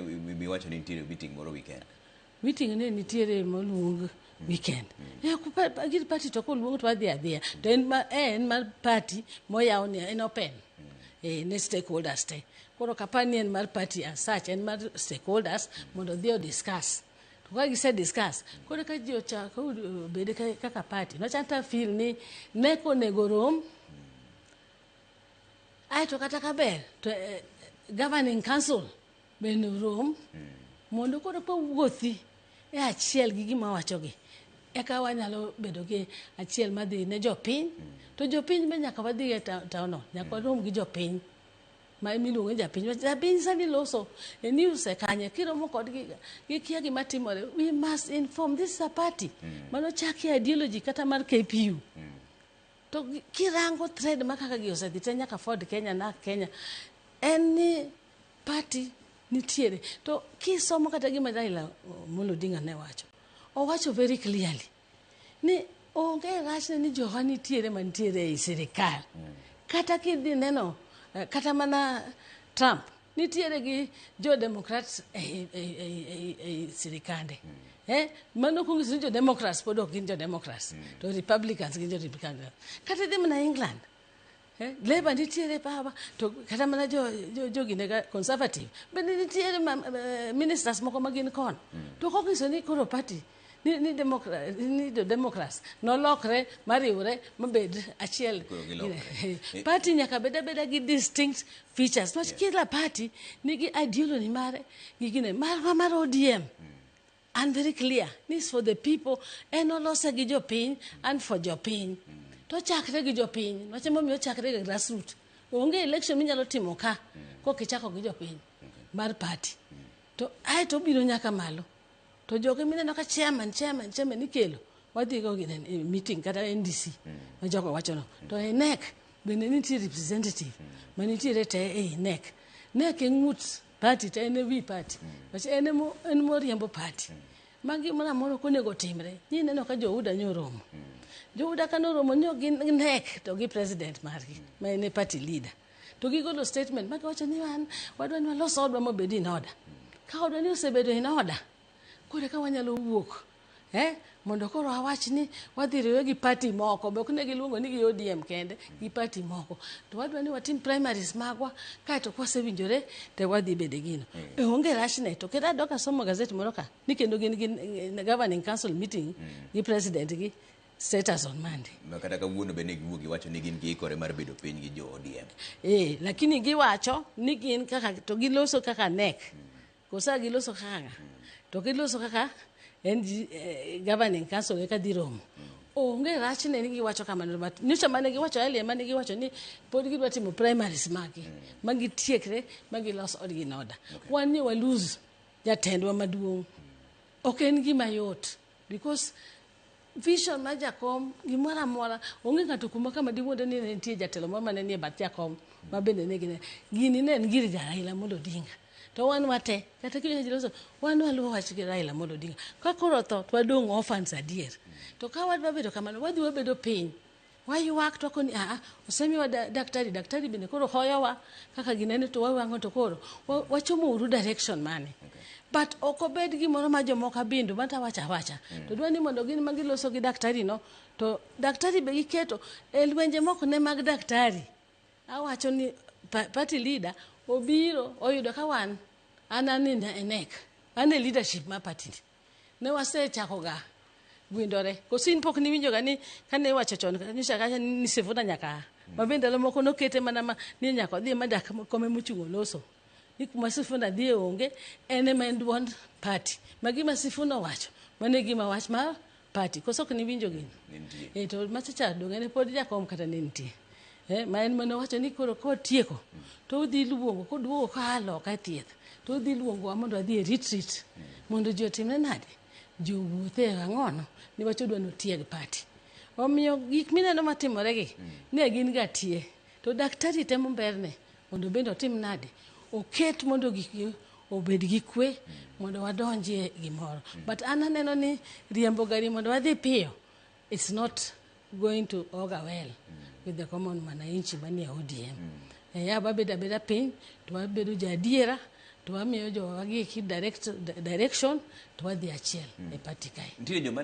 Miwacho ni nitiere meeting moro weekend. Meeting ne nitiere moluong weekend. Gir party to koluong to wadhi adhiya. To en ma en mar party moyaw ni en open. Ne stakeholders te. Koro kapar ni en mar party as such, en mar stakeholders mondo odhi o discuss. To ka gise discuss, koro ka ji ochako obed kaka party. Nochak feel ni NEC onego rom. Aeto kata kaber to governing council bende rom mondo koro kawuothi e achiel gi gima wachogi eka wanyalo bedo gi achiel madhi ne jopiny. To jopiny be nyaka wadhi e town hall, nyaka warom gi jopiny ma miluongo ni japiny. Japiny sani loso e news e kanye kiromo kodgi gikia gima timore. We must inform. This is a party manochaki ideology kata mar KPU. To kirango thread ma kaka gi osedhi te nyaka Ford Kenya na Kenya en ni party nitiere. To kisomo kata gima Raila Amolo Odinga ne wacho, owacho very clearly ni onge rachne ni jowa nitiere mantiere ei sirikal. Kata kidhi neno kata mana Trump nitiere gi jo Democrats ei sirikande. Mano ok onyiso ni jo Democrats pod ok gin jo Democrats, to Republicans gin jo Republicans. Kata idhi mana England, Labour nitiere power, to kata mana jo gine ga Conservative bende nitiere ministers moko ma gin kono. To ok onyiso ni koro party ni jo Democrats nolokre mariwre mabed achiel. Koro gilokre. Party nyaka bed abeda gi distinct features. Niwach kila party nigi ideology mare gi gine marwa mar ODM. And very clear, this for the people, en olose gi jopiny and for jopiny. To chakre gi jopiny, niwach emomiyo ochakre gi grassroots. Onge election minyalo timo ka kok ichako gi jopiny mar party. To aeto obiro nyaka malo. To joge mineno ka chairman, chairman, chairman ikelo, wadhi go gi meeting kata NDC ma jogo wacho no. To e NEC bende nitie representative manitiere te ei NEC. NEC e ng'ut party to en e wi party. Niwach en moriembo party. Ma gimoro amora ok onego timre. Ni ineno ka jo UDA nyoromo. Jo UDA kanoromo nyo gin NEC to gi president margi ma en e party leader. To gigolo statement ma giwacho ni wan wadwa ni walos odwa mobed in order. Ka odwa ni osebedo in order, koro eka wanyalo wuok mondo koro awach ni wadhi riwre gi party moko be ok ne giluongo ni gi ODM kende, gi party moko. To wadwa ni watim primaries magwa kaeto kwasewinjore to wadhi bede gino. Onge rachne. To kendo adok asomo gazet moro ka ni kendo gin gi governing council meeting gi president gi status on Monday. Ma kata kawuono bende giwuok giwacho ni gin giikore mar bedo piny gi jo ODM. Lakini giwacho ni gin kaka to giloso kaka NEC. Kosa giloso kaka ng'a? To giloso kaka NG, governing council eka dhi romo. Onge rachne ni giwacho kamano, but nyocha mane giwacho earlier mane giwacho ni pod gidwa timo primaries magi ma gitiekre ma gilos odgi in order. Wan ni wa lose jatendwa maduong'. Ok en gima yot because vision mar jakom gimoro amora onge ng'ato kuma kama diwuonde ni ne nitie jatelo moro mane nie bath jakom ma bende ne gine gini ne en gir Raila Amolo Odinga. To wan wate kata kiwinjo ji loso wan waluwo wach gi Raila Amolo Odinga. Ka koro otho to wadong' orphans adier. To ka wadwa bedo kamano wadhi wabedo piny. Waywak to wakoni aa osemiwa daktari, daktari bende koro hoyowa kaka ginene to wawang'o to koro wachomo uru direction mane. But ok obed gimoro ma jomoko abindo mata wacho awacha. To dwa ni mondo gin ma giloso gi daktari no to daktari be giketo e lwenje moko ne mag daktari. Awacho ni party leader obiro oyudo ka wan an an e NEC, an e leadership mar party ni. Ne wasechako ga gwindore. Koso in pok niwinjo ga ni kane iwacho chon nyocha kacha ni Sifuna nyaka ma be ndalo moko nokete mana ma ni nyaka odhi ma dak kome mochung'o loso. Ni kuma Sifuna dhiye onge, en ema en duond party. Ma gima Sifuna owacho, mano e gima wach mar party. Koso ok niwinjo gino? To macha cha donge ne pod jakom kata ne nitie. Ma en mane owacho ni koro kotieko to odhi luongo koduogo koa loka e thieth to odhi luongowa mondo wadhi e retreat mondo ji otimre nade? Ji owuothe e ang'ono niwach odwa ni otieg party. Omiyo gik mineno matimore gi ne gin ga tie. To daktari temo berne mondo bende otim nade? Oket mondo gik obed gi kwe mondo wadonjie gimoro. But an aneno ni riembo gari mondo wadhi piyo it's not going to augur well with the common mwananchi manie ODM. Ya wabedo abeda piny to wabedo jaadiera To wamiyo jowa gieki direction to wadhi achiel e party kae. Nitiere joma neno